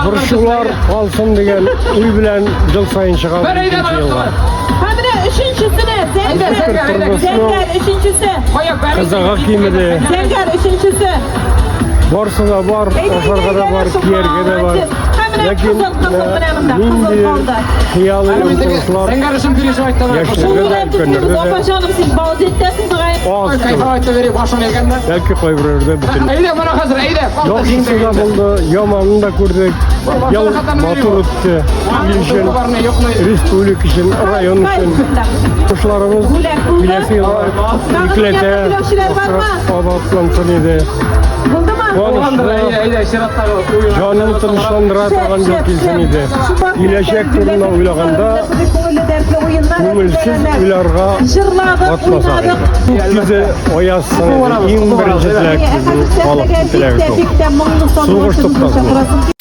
Борчулар калсын дигән уй белән ел саен чыгабыз икенче елга. Һәм менә өченчесенә зәңгәр, зәңгәр өченчесе. Кызыгы кимеде. Зәңгәр өченчесе. Барсы да бар, ашарга да бар, кияргә дә бар. Ләкин нинди хыялый омтылышлар яшьләрдә дә, өлкәннәрдә дә Апа-җаным, син бал җитәсең бугай. аз кебек. Бәлки кайберәүләрдә бөтен. Яхшысы да булды, яманын да күрдек. Ел матур үтте. Ил өчен, республика өчен, район өчен. Кышларыбыз киләсе елга икеләтә кабатлансын иде. Куанычлы, җанын тынычландыра торган ел килсен иде. Киләчәк турында уйлаганда күңелсез уйларга батмасак иде. Күк йөзе аяз иң беренче теләк безнең халык теләге шул. Сугыш туктасын.